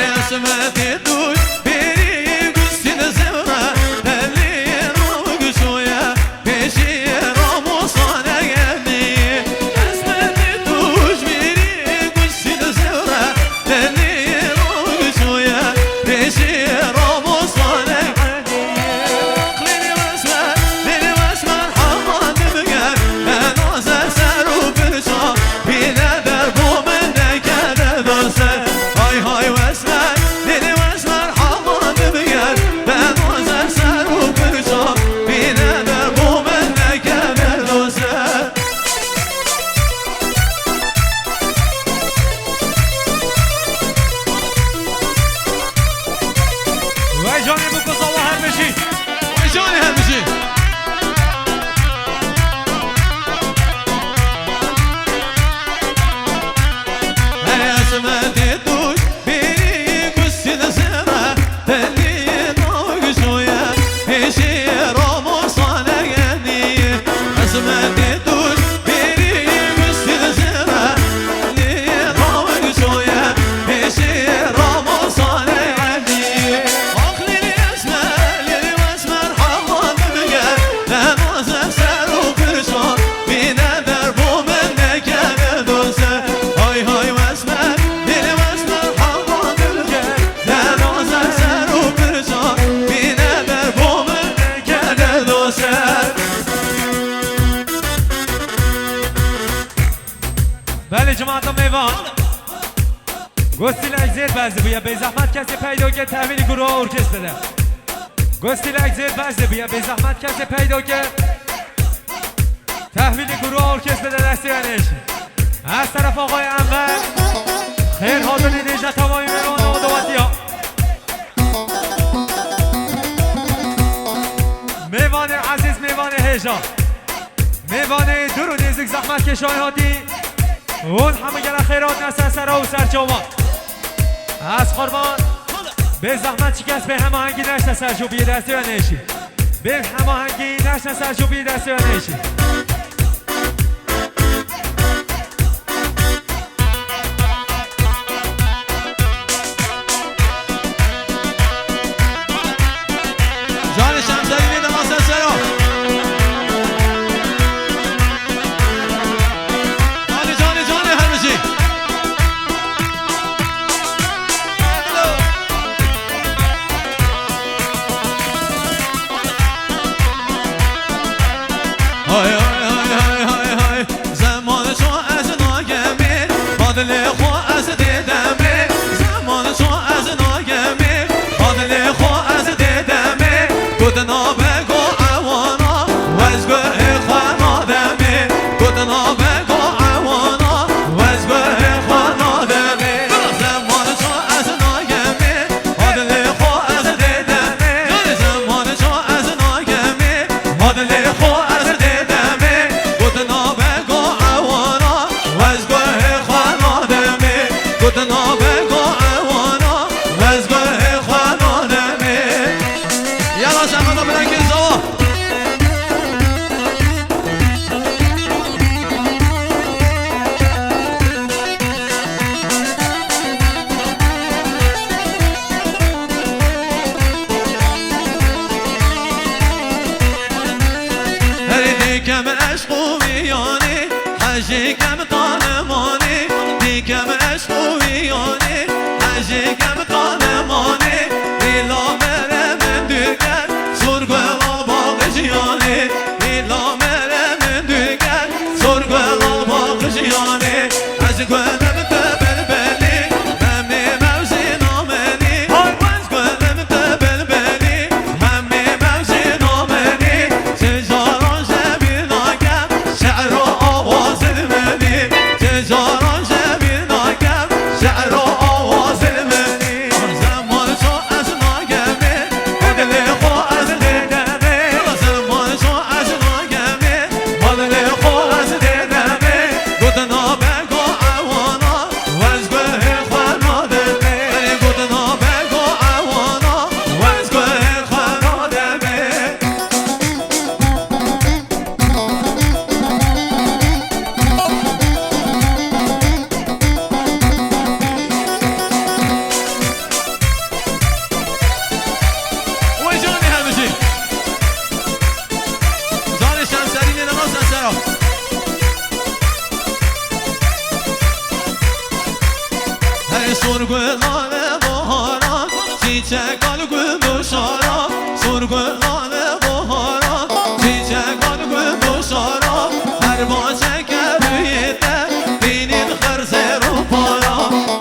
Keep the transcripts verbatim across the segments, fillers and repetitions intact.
Esmetê duş bêrî gustin zewre, telî rawik şoye, pêşî ramosa negenî. Esmetê duş bêrî gustin zewre, telî rawik şoye, pêşî ramosa negenî. Aqlê lê wes me, lê lê wes me, hema dibige, enaze ser û pirsa, bîne der bo min nekede dose. Hay hay wes me, lê lê wes me, hema dibige, enaze ser û pirsa, bîne der bo min nekede dose. Vay canê biko sava her bijî. Vay canê her bijî. Her esmetê duş bêrî gustin zere, telî nagjoye, pêşî ramosa negenî. Esmetê duş bêrî gustin zere, Belê cemaata mêvan. Gostilek zêd bez bûye, bê zehmet kesê peydo ke tehvîlî gurûa orkestrê de. Gostilek zêd bez bûye, bê zehmet kesê peydo ke tehvîlî gurûa orkestrê de destê wenêş. Ez terefa xwe Enver. Xêr hatinê dêje tevayî mêvana û dawetiya. Mêvanê ezîz, mêvanê hêja. Mêvanê dûr û nêzik zehmetkeşan hatî. Hûn hemû gelek xêr hatine ser sera û ser çavan. Ez qurban. Bê zehmet çi kes bê hemahengî neşte ser jû bî destê we nêşî. Bê hemahengî neşte ser jû bî destê we nêşî. Canê Şemzeyînê de mase sero. Canê, canê, canê her bijî. Hay, hay, hay, hay, hay, hay. Zeman ço ez nagemê, badlê xo ez dêdemê. Zeman ço ez nagemê, badlê xo ez dêdemê. Gotina bego ewana, ez guhê xwe nademê. Gotina bego ewana, ez guhê xwe nademê. Zeman ço ez nagemê, badlê xo ez dêdemê. Zeman ço ez nagemê, badlê xo ez dêdemê. Gotina bego ewana, ez guhê xwe nademê. Gotina bego ewana, ez guhê xwe nademê. Yala şemada bilekê zawa. Herî dikem eşq û viyanê, hejî kem tanimanê. Dikem eşq û viyanê, hejî kem tanimanê. Dîla mere min dûr ket, sor guhla baxê jiyanê. Dîla mere min dûr ket, sor guhla baxê jiyanê. Ez gulim tu bilbilî, hemî mewzî namenî. Ez gulim tu bilbilî, hemî mewzî namenî. Ti caran ji bîr nakem, şi'ro awazil minî. Ti caran ji bîr nakem, şi'ro awazil minî. Zeman ço ez nagemê, badlê xo ez dêdemê. Zeman Çiçekan gul duşara, sur gulan buhara. Çiçekan gul duşara, her başeke rüyete, dinin xerzê ro para.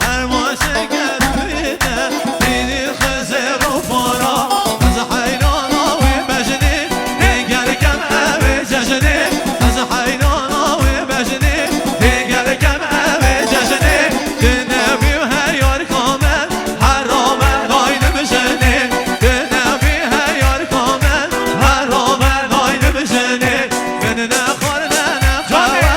Her başeke rüyete, dinin xerzê ro para. Ez heyrana wê bejnê, hê gel kem eve cejnê. Ez heyrana wê bejnê, hê gel kem eve cejnê. Tu nebî heyar kamen, Herame daynim jinê, tu nebî heyar kamen, herame daynim jinê. Min nexwar ne nexewe,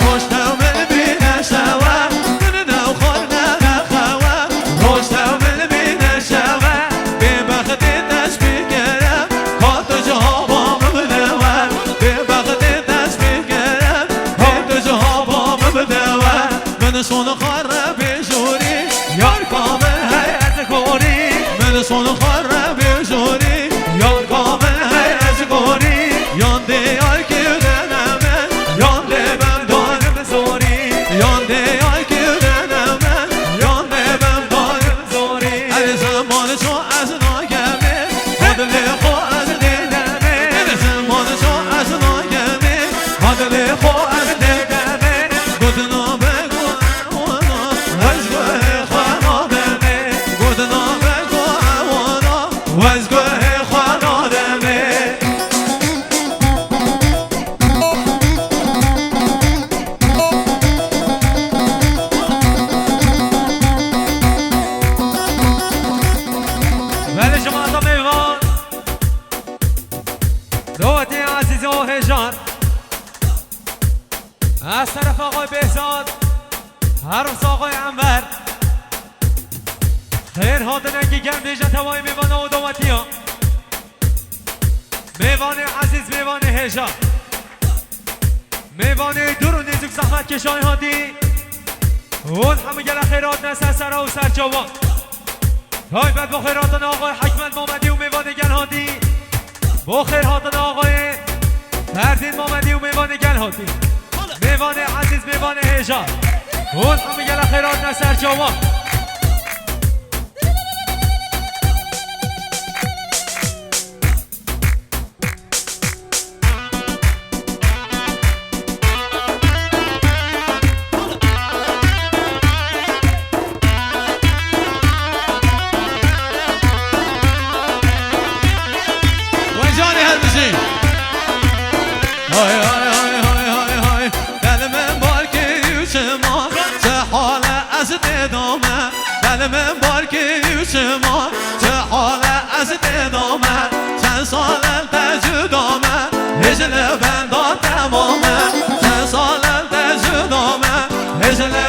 roj tew min bîne şewe. Min nexwar ne nexewe, roj tew min bîne şewe. Bêbextê teşbîh kere, ka tu cihaba min bide we. Bêbextê teşbîh kere, ka tu cihaba min bide we. Min şon xwe re bêjorî, yar ka min hey ez gorî. Min şon xwe re bêjorî, yar ka min hey ez gorî. Yan dê yar kê dene min, yan dê ben danim zorî. Yan dê yar kê dene min, yan dê ben danim zorî. Her zeman ço ez nakemê, ha dilê xwe ez dê demê. Her zeman ço ez nakemê, ha dilê xwe ez dê demê. Gotina be go ewana, ez go hê xwe nademê. Gotina be go ewana, ez go hê xwe nademê. Belê cemaata mêvan, dawetê ezîz û hêjan. Ez teref Axay Behzad, her wisa Axay Enver. Xêr hatine ki gel bêje tevayê mêvana û dawetiya. Mêvanê ezîz, mêvanê hêja. Mêvanê dûr û nêzîk zehmetkeşan hatî. Hûn hemû gelek xêr hatine ser sera û ser çavan. Taybet bo xêr hatina Axay Hikmet Mamedî û mêvanê gel hatî. Bo xêr hatina Axayê Ferdîn Mamedî û mêvanê gel hatî. Mêvanê ezîz, mêvanê hêja. Hûn hemû gelek xêr hatine ser çavan. Wecanê her bijî. Hay, hay, hay, hay, hay, hay. Dil min bar kiriyo çima, çi hale ez tê dame. Dil min bar kiriyo çima, çi hale ez tê dame. Çend sal el te cuda me, hêj li benda temame. Çend sal el te cuda me, hêj li